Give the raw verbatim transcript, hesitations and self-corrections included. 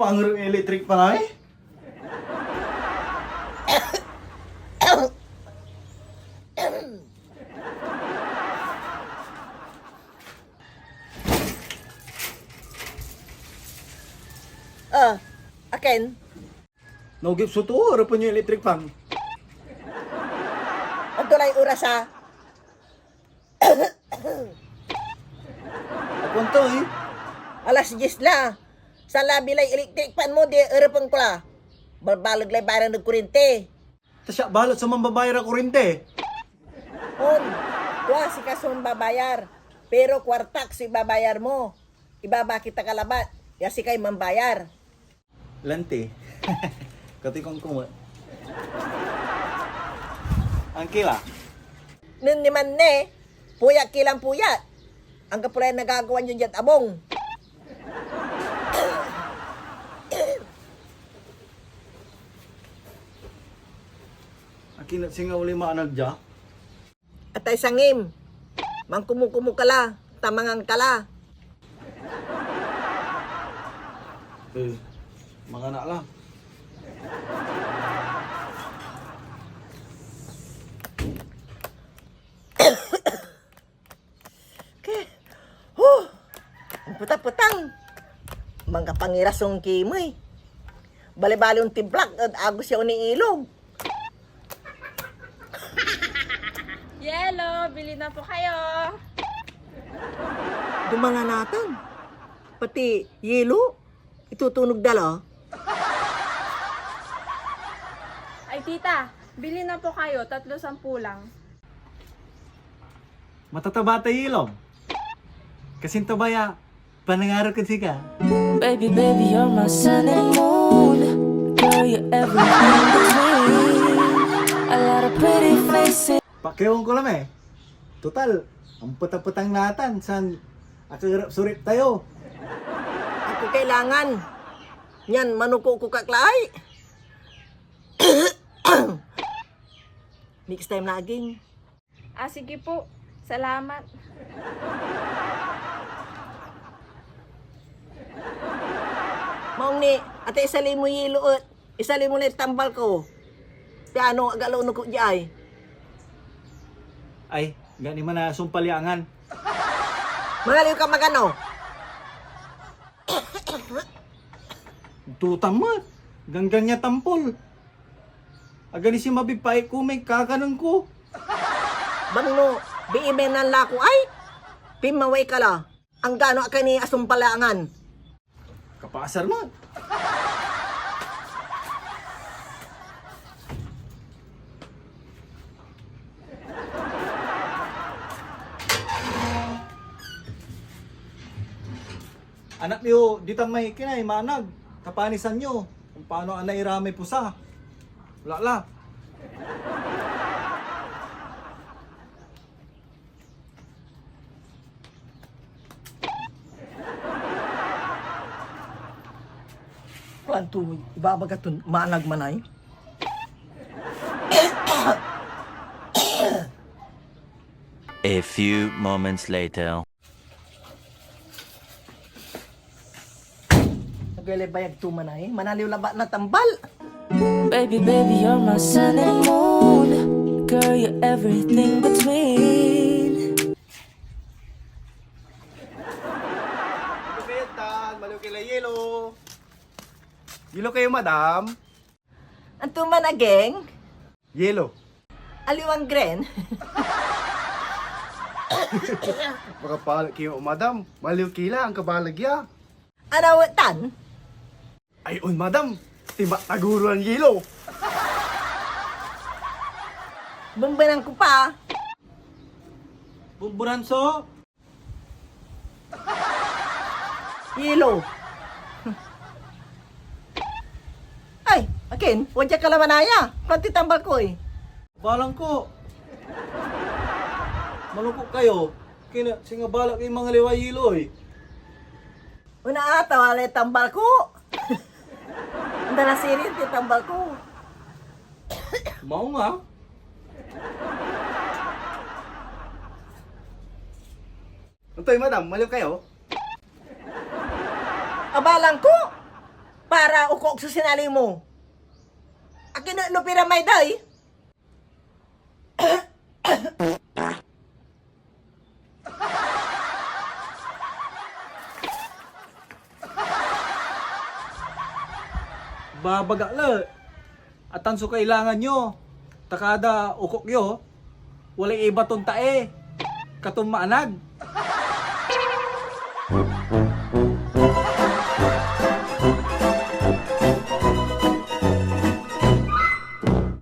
Pangero electric fan ay? Ah, akin? Naogip so too, erepen yo electric fan. Anto lay oras, ah? Agko anto, eh. Alas dies la. Saan la bilay electric fan mo, di erepen ko la. Balbaleg lay bayaran ed kuryente. Ta siak balet so mambabayar a kuryente. On, tua sika so mambabayar. Pero kuartak so ibabayar mo. Ibaba kita ka labat. Ya sikay mambayar. Lanti. Katoy kongkong, ah. Angkila. Nen niman ni, puyat ki lan puyat. Anggapo lay nagagawa yo diad abung. Akin et singa olay maanag dia? Atay sangim. Mankomokomo ka la, ta mangan ka la. Eh, mangan ak la. Ke, huh, ampetapetang. Manggapangirasong kimey. Balibali ontiblak ed agos ya oniilog. Yelo, bili na po kayo. Dumala natan. Pati yelo, itutunog da la. Ay, tita, bili na po kayo, tatlo sampu lang. Matataba tay ilog. Kasin taba ya panangaro kod sika. Baby, baby, you're my sun and moon. Girl, you're everything in between. A lot of pretty faces. Pakiwang ko lang eh. Total, ampetapetang natan, san akaerap so rep tayo. Agko kailangan. Nian manukokok ak la ay. Next time laging. Ah, sige po. Salamat. Maong ni, ata isali mo yelo et. Isali mo lay tambal ko. Piano, agalo no ko diay. Ay, gani man a sumpal ya angan. Mangaliw ka magano. Tuta met. Ganggan ya tampol. Agani si mabibpaik ko may kakanen ko. Bangno, biimenan la ko ay. Pinmaway ka la. Anggano ak ni asumpal ya angan. Kapaasar mo. Anak yo, ditan may kinay manag, kapanisan yo, kumpano anay ira may pusa. Wala la. Kuanto ibabaga ton manag manay? A few moments later. Nagwelay bayag to manay, manaliw labat na tambal. Baby, baby, you're my sun and moon. Girl, you're everything between. Ano kayo tan? Maliw kayo la yelo. Yelo kayo, madam? Anto man aging? Yelo. Aliwan green? Makapalit kayo, madam. Maliw kila, ang kabalag ya. Anawetan? Ay, on, madam. Timat na guro ang yelo. Bumbanan ko pa. Bumburan so? Yelo. Ay, akin, wadya ka la manaya. Kuanti tambal ko eh. Balang ko. Malungkot kayo. Kina, singa balak yung mga liwa yelo eh. Una ata, walay tambal ko. Anda na sirin ti tambal ko. Maong ah. Antoy, madam, maliw kayo? Abalang ko! para ukok so sinali mo. Akin no, no pira may day? Babaga la, atan so kailangan yo, ta kada ukok yo, walay ibaton tae, katon maanag.